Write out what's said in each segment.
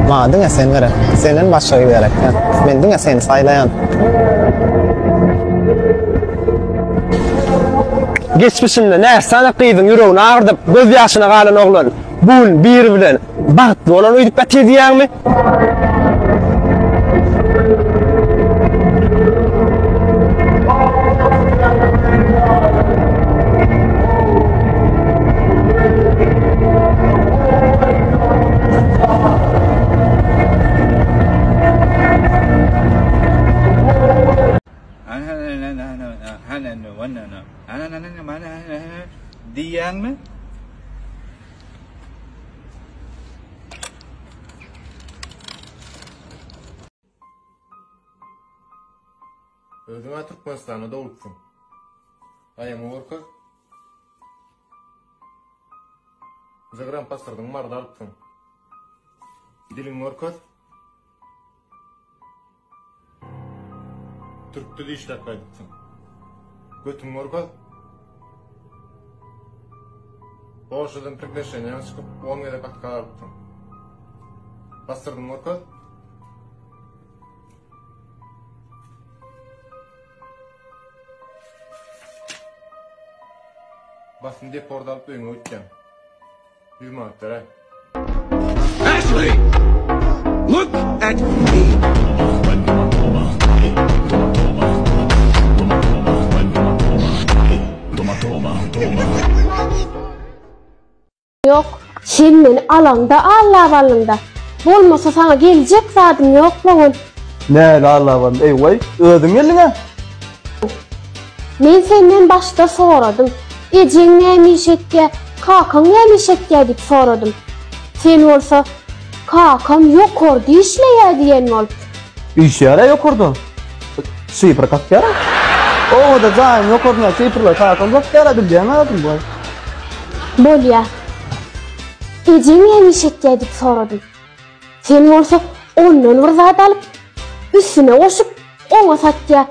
Maňa diňe sen gerek. Senden başga gerek däl. Men diňe seni saýlaýan. Geçmişinde näsany gyzyň ýüregini agyrdyp, göz ýaşyna galan oglan bu gün biri bilen bagtly bolar öýdüp ýatyr diýýäňmi? Diýýäňmi? Özüň-ä Türkmenistanda doglupsyň. Aýagyňy görkez. Zagram pasyrdyň Maryda alypsyň. Diliňi görkez. Türkde işläp gaýdypsyň. Götüňi görkez. Polşadan priglaşeniýaň çykyp on gezek otkaz alypsyň. Basyrdyňy görkez. Basym deport alyp öýüňe gitýäň. 100 manat beräý. Ashley! Look at me! Ýok, sen meni alaňda allap alnyňda. Bolmasa saňa geljek zadym ýok bogun. Nähili allap alnym? Eý goý, özüň geldiň-ä. Men senden başda soradym. Ejeň näme iş etýä, kakaň näme iş etýä diýip soradym. Sen bolsa, kakam ýokarda işleýä diýen bolup. Işýär-ä ýokarda. Şifr kakýar-a. Obada jaýyň ýokarsynda şifrleri kakam kakýar-a bilýäň-ä özüň goý. Bolýa. Ejeň näme iş etýä diýip soradym. Sen bolsa ondan bir zat alyp, üstüne goşup, oňa satýa.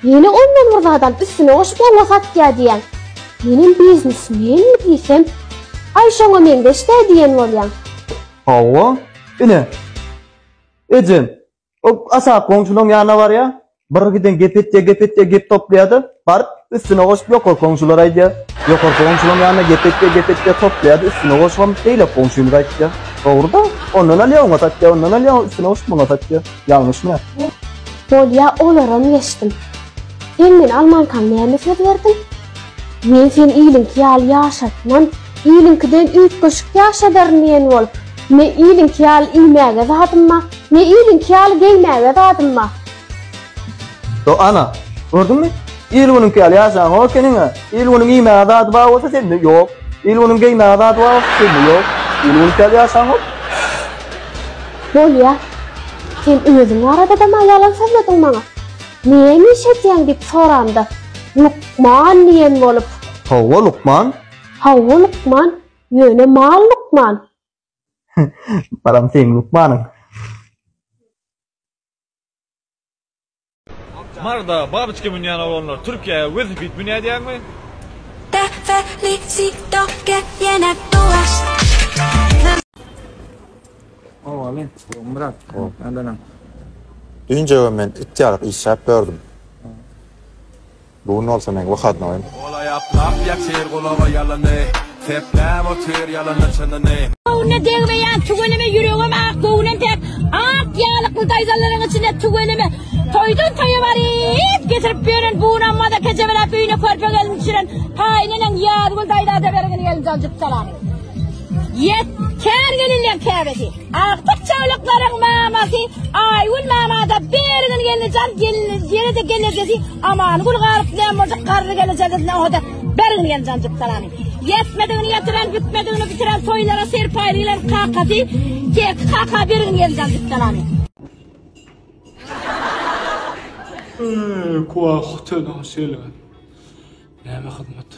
Ýene ondan bir zat alyp, üstüne goşup, oňa satýa diýýäň. Menem biznesmenmi diýsem, aý şoňa meňzeş-dä diýen bolýaň. Hawa, ine, ejem, O aşak goňşulaň ýanyna barýar. Bir giden gep etýär, gep etýär, gep toplaýar-da, baryp üstüne goşup ýokarky goňşulara aýdýar. Ýokarky goňşulaň ýanyna gep etýär, gep etýär, toplaýar-da, üstüne goşubam beýleki goňşymyza aýtýar. Dogry-da, ondan alýar, oňa satýar, ondan alýar, üstüne goşup muňa satýar. Ýalňyşmaýar. Bolýa, olaram geçdim. Sen meni almankaň näme söz berdiň? Men seni iliňki ýaly ýaşatman, iliňkiden üýtgeşik ýaşadaryn diýen bolup, ne iliňki ýaly iýmäge zadym bar, ne iliňki ýaly geýmäge zadym bar. Do ana, gördüňmi? Il-günüňki ýaly ýaşaňok ekeniň-ä. Il-günüň iýmäge zady bar bolsa, sende ýok. Il-günüň geýmäge zady bar bolsa, sende ýok. Il-günüňki ýaly ýaşaňok. Bolýa. Sen özüň barada-da maňa ýalan sözlediň maňa. Näme iş edýäň diýip soramda, lukman diýen bolup. Hawa, lukman. Hawa, lukman, ýöne mal lukman. Baram seň lukmanyň. Maryda babyçka münýän oglanlar Türkiýä welosiped münýär diýýäňmi? Te felicito que viene tu Owaly, Myrat, nädenem. Düýnjegem men it ýalyk işläp ýördüm. Bu gün bolsa meň wyhodnoýym. Ol aýaplap ýatyr gulaga ýalany, Sepläp otyr ýalany çynyny. Göwnüne degmeýän tüweleme ýüregem ak göwnem päk ak ýalykly daýzalaryň içinde tüweleme toýdan toýa baryp getirip ýören bunamada kejebeläp öýüne körpe gelin düşüren gaýyneneň Ýazgül daýzada bergin gelinjan jüp salam. Ýet kär gelinleň käbesi. Agtyk çowluklaryň mamasy Aýgül mamada bergin gelnejan ýene-de gelnejesi Amangül galyp näme boljak garry gelnejesine oda bergin gelnejan jüp salamy. Ýetmedigini ýetiren bitmedigini bitiren toýlara serpaýly gelen kakasy Kerki kaka bergin gelnejan jüp salamy. Kuwa hotel hoş geldiňiz. Näme hyzmat?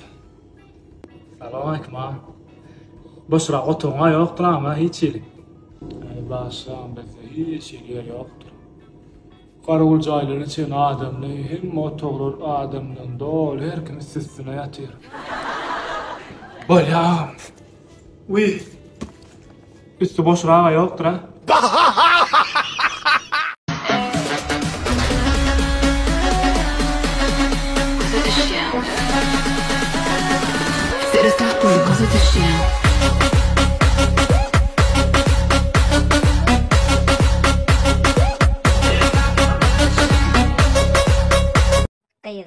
Salam aga. Boşrak otagyň-a ýokdur ama hiç hili. Aý bagyşlaň bizde hiç hili ýer ýokdur. Garawul jaýlaryna çenli adamly, hemme otaglar adamdan doly, her kim üst-üstüne ýatyr. Bolýa agam. Wiý. Üsti boşrak-a ýokdur a.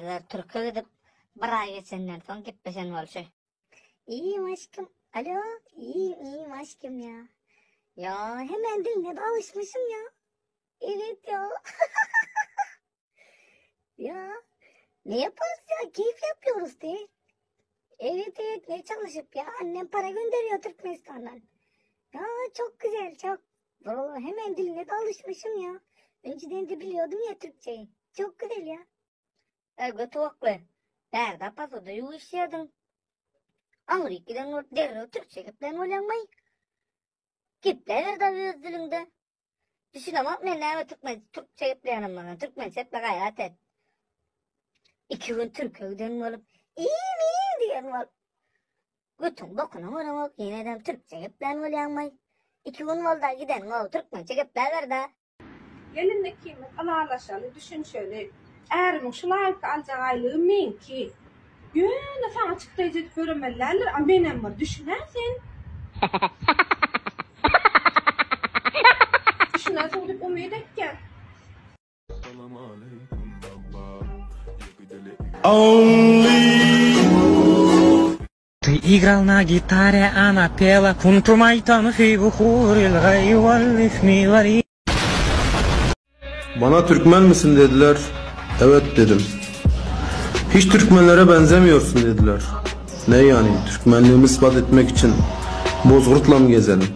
Gyzlar türke gidip bir aý geçenden soň gepleşen bolşy. Iýim aşkym. Alo, iýim, iýim aşkym ya. Ya hemen diline de alışmışım ya. Evet ya. ya ne yaparız ya? Keyif yapıyoruz de. Evet evet ne çalışıp ya annem para gönderiyor Türkmenistan'dan. Ya çok güzel çok. Vallahi hemen diline de alışmışım ya. Önceden de biliyordum ya Türkçeyi. Çok güzel ya. Ey göti okly. Bärde pasoda ýuwuşýardyň. Aňryk giden bolup derrew türkçe geplän bolýaňmaý? Gepläber-de öz diliňde. Düşünemok men näme türkmen türkçe gepleýänem maňa türkmençe geple gaýrat et. Iki gün türke giden bolup iýim iýim diýen bolup. Götüň bokuna göreňok ýenedem türkçe geplän bolýaňmaý? Iki gün bolda gideniňow türkmençe gepläber-de. Gel indi ikimiz ylalaşaly, düşünşeli. Ärimiň şu laýykda aljak aýlygy meňki. Ýöne saňa çykdaýjy edip ýöremeli däldir, a menem bir düşünä sen. Düşünersiň diýip umyt etýän. Ты играл на гитаре, она пела Кунту майтан fi buhuril gayy Bana Türkmen misin dediler. Evet dedim. Hiç Türkmenlere benzemiyorsun dediler. Ne yani Türkmenliğimi ispat etmek için bozgurtla mı gezelim?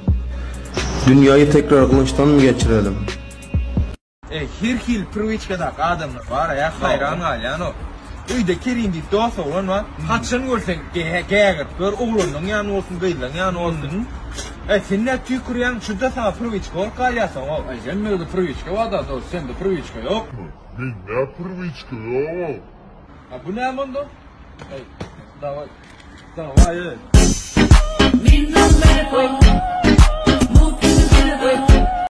Dünyayı tekrar kılıçtan mı geçirelim? Eý, her hili priwiçkadaky adamlar bar-a, ýa haýran galýan-ow. Öýde Kerim diýip dost oglan bar. Haçan görseň gägirip ýör, oglanlaň ýany bolsun, gyzlaň ýany bolsun. Eý, sen näme tüýkürýäň? Şu-da saňa priwiçka bolup galýarsyň-ow. Eý, hemmede priwiçka bar-da, dost, sende priwiçka ýokmy? Mende priwiçka ýok-ow. A bu näme onda? Eý, daway, daway, eý.